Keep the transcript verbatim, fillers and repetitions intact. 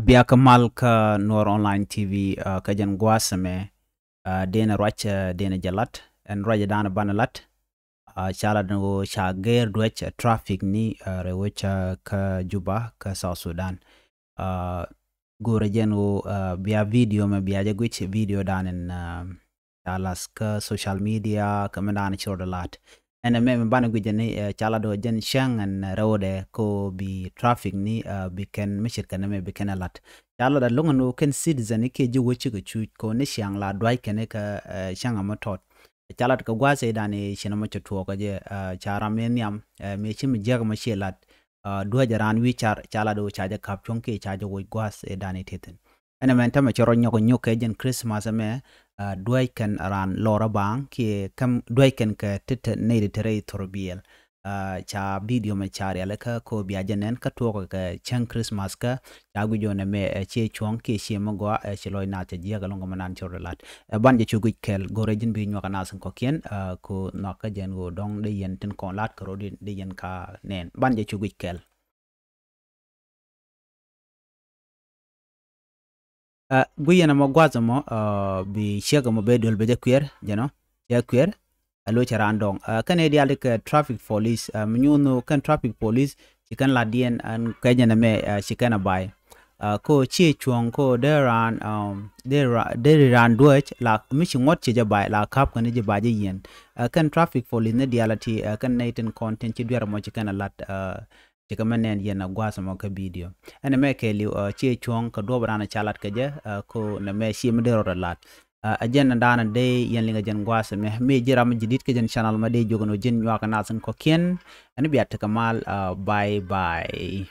Bia kä mal kä Nuɔr Online T V, ah, kä jɛn gua̱a̱th ɛmɛ, ah, denɛ ruac, ah, denɛ jɛ lat. Ɛn ruac dan banɛ lat, ah, ca lat ni ɣöö ca gɛɛr duäc, ah, traffic ni, ah, rɛw wec, ah, kä Juba kä South Sudan. Ah, go̱rɛ jɛn ɣöö, ah, bia video mɛ bia jɛ guic video dan in, ah, ca lath kä social media kä mi dan ci rɔ lat. Ɛn ɛmɛ mi banɛ guic jɛ ni, eh, ca lat ɣöö jɛn cäŋ ɛn rɛwdɛ ko bi traffic ni, ah, bi kɛn mi ce̱tkɛ nɛmɛ bi kɛn ɛ lat. Ca lat ɛlɔ̱ŋ ɛn ɣöö kɛn citizen ni kiɛ ji̱ wä cikɛ cuc ko ni ciaŋ la dua̱c kɛn kä, eh, cäŋ ɛmɛ tɔt. Ca lat kɛ gua̱a̱th ɛ dan i̱ ci nɔmɔ cɛ tuɔɔk kä jɛ, ah, ca ram in nhiam, eh, mëë ci mi jiäk mɔ ci lat, ah, duäc raan wi̱i̱ car ca lat ɣöö ca jɛ ka̱p cuɔ̱ŋ kiɛ ca jɛ woc gua̱a̱th ɛ dan i̱ tethin. Ɛn ɛmɛn tämɛ cɛ rɔ nyɔk nyɔk kɛ jɛn Christmas ɛmɛ, ah, duäc kɛn raan lɔr a baaŋ kiɛ käm duäc kɛn kɛ ti te nɛy ti te rɛy thor biɛl. Ah, ca video mɛ ca rialikä ko bia jɛ nɛn kä tuɔɔk kɛ cäŋ Christmas kä ca guic jɔn ɛmɛ, eh, ciɛ cuɔ̱ŋ kiɛ ciɛ mi gɔaa, eh, ci lɔc naath cɛ jiäk ɛlɔ̱ŋ kɛ mi naan cɛ rɔ lat. Eh, ban jɛ cu guic kɛl go̱rɛ ji̱n bi nyuak anath in kɔ̱kiɛn, ah, ko nhɔakä jɛn ɣöö dɔ̱ŋ dee yɛn tin kɔn lat kɛ rɔ di dee yɛn ka nɛn. Ban jɛ cu guic kɛl. Ah, guiyɛn ɛmɔ gua̱th ɛmɔ, ah, bi ciek ɛmɔ bɛ duel bɛ jɛ kuier, jɛnɔ, cɛ kuier, a lo cɛ raan dɔŋ. Ah, kɛn ɛ diaal ti kɛ traffic police, ah, mi nyuun kɛn traffic police, ci kɛn lat diɛn ɛn kɛ jɛn ɛmɛ, ah, ci kɛn a bay. Ah, ko ci cuɔ̱ŋ ko dee raan, um, dee ra-, dee raan duäc, la mi ci ŋuɔ̱t ci jɛ bay, la kap kɛn jɛ bay jɛ yɛn. Ah, kɛn traffic police ni diaal ti, ah, kɛn nɛy tin kɔn tin ci duer ɛmɔ ci kɛn a lat, ah, Cikɛ mɛ nɛn yɛn a gua̱a̱th ɛmɔ kä video. Ɛn ɛmɛ kɛɛliw, ah, ciɛ cuɔ̱ŋ kɛ duɔ̱ɔ̱p raan ca lat kɛ jɛ, ah, ko nɛ mɛ ciɛ mi dee rɔɔdɛ lat. Ah, ɛ jɛn dan dee yɛn liŋ ɛ jɛn gua̱a̱th ɛmɛ. Mi ji̱ ram mi ji̱ di̱t kɛ jɛn channel mɛ dee jiök ɛn ɣöö ji̱n nyuak kɛ nath in kɔ̱kiɛn. Ɛn bia tekɛ mal, ah, bye bye.